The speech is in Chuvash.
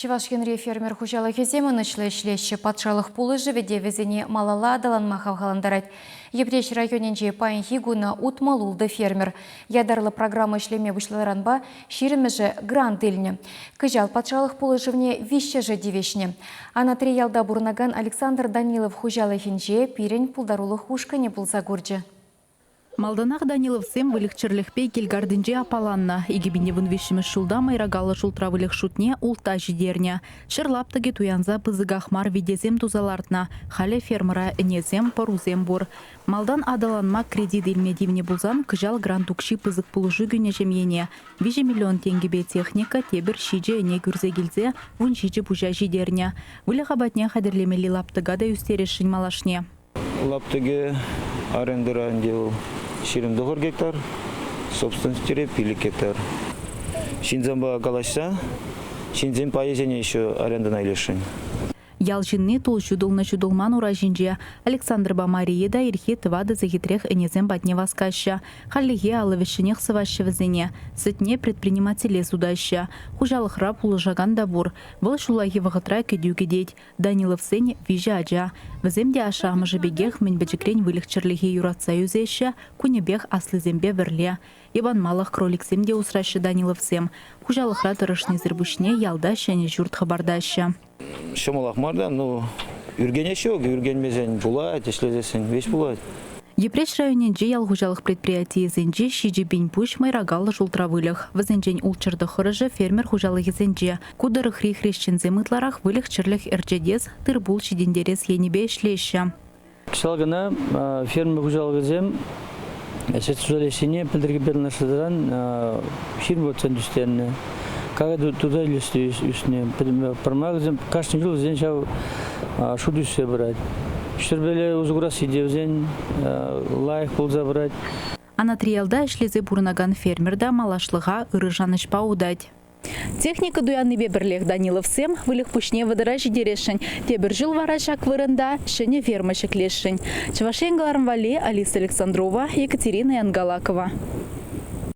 Чӑваш Енри фермер хуҫалӑхӗсем ӑнӑҫлӑ ӗҫлеҫҫӗ. Патшалӑх пулӑшӑвӗ те вӗсене малалла аталанма хавхалантарать. Йӗпреҫ районӗнче паянхи куна 66 фермер. Ятарлӑ программа ӗҫлеме пуҫланӑранпа ҫирӗмӗшӗ грант илнӗ. Кӑҫал патшалӑх пулӑшӑвне виҫҫӗшӗ тивӗҫнӗ. Анатри ялта пурӑнакан Александр Данилов хуҫалӑхӗнче пирӗн пултарулӑх ушкӑнӗ пулса курчӗ. Малтанах Даниловсем выльӑх-чӗрлӗхпе кил картинче аппаланнӑ. 2013-мӗш ҫулта мӑйракаллӑ шултра выльӑх шутне ултта ҫитернӗ. Ҫӗр лаптӑкӗ туянса пысӑках мар витесем туса лартнӑ. Халӗ фермӑра ӗнесем, пӑрусем пур. Малтан аталанма кредит илме тивнӗ пулсан кӑҫал грант укҫи пысӑк пулӑшу кӳнӗ ҫемьене. 3 миллион тенкӗпе техника тепӗр ҫичӗ ӗне кӳрсе килсе 17 пуҫа ҫитернӗ. Выльӑх апатне хатӗрлемелли лаптӑка та ӳстересшӗн малашне. Лаптӑкӗ арендӑра ӗнтӗ вӑл 29 гектар, собственностьре 5 гектар. Ҫынсемпе калаҫса ҫынсен пайӗсене еще арендӑна илесшӗн. Ял ҫынни тул ҫутӑлнӑ-ҫутӑлман ура ҫинче. Александрпа Мария та ирхи тӑватӑ сехетрех ӗнесем патне васкаҫҫӗ. Хальлӗхе алӑ вӗҫҫӗнех сӑваҫҫӗ вӗсене. Сӗтне предпринимателе сутаҫҫӗ. Хуҫалӑхра пулӑшакан та пур. Вӑл ҫуллахи вӑхӑтра кӗтӳ кӗтет. Даниловсен виҫӗ ача. Вӗсем те ашшӗ-амӑшӗ пекех мӗн пӗчӗкрен выльӑх-чӗрлӗхе юратса ӳсеҫҫӗ, кунӗпех аслисемпе пӗрле. Йӑпанмалӑх кроликсем те усраҫҫӗ Даниловсем. Хуҫалӑхра тӑрӑшнисӗр пуҫне ялта ҫӗнӗ ҫурт хӑпартаҫҫӗ. Ҫӑмӑлах мар та, ну, ӳркенес ҫук, ӳркенмесен пулать, ӗҫлесессӗн веҫ пулать. Йӗпреҫ районӗнчи ял хуҫалӑх предприятийӗсенче 7 пин пуҫ мӑйракаллӑ шултра выльӑх. Вӗсенчен ултҫӗр тӑххӑрӑшӗ фермер хуҫалӑхӗсенче. Ку тӑрӑхри хресченсем ытларах выльӑх-чӗрлӗх ӗрчетес, тыр-пул ҫитӗнтерес енӗпе ӗҫлеҫҫӗ. Кӑҫал кӑна фермер хуҫалӑхӗсем сӗт туса илессине пӗлтӗрхипе танлаштарсан 20% ӳстернӗ. Какай туса илесси ӳснӗ. Пӗрмай вӗсем кашни ҫул вӗсен ҫав шут ӳссе пырать. Ҫӗрпеле усӑ курасси те вӗсен лайӑх пулса пырать. Анатриялта ӗҫлесе пурӑнакан фермер та малашлӑха ырӑ шанӑҫпа утать. Техника туяннипе пӗрлех Даниловсем выльӑх пуҫне вӑтӑра ҫитересшӗн. Тепӗр ҫул вара ҫак вырӑнта ҫӗнӗ ферма ҫӗклесшӗн. Чӑваш Ен кӑларӑм валли Алиса Александрова, Екатерина Янгалакова.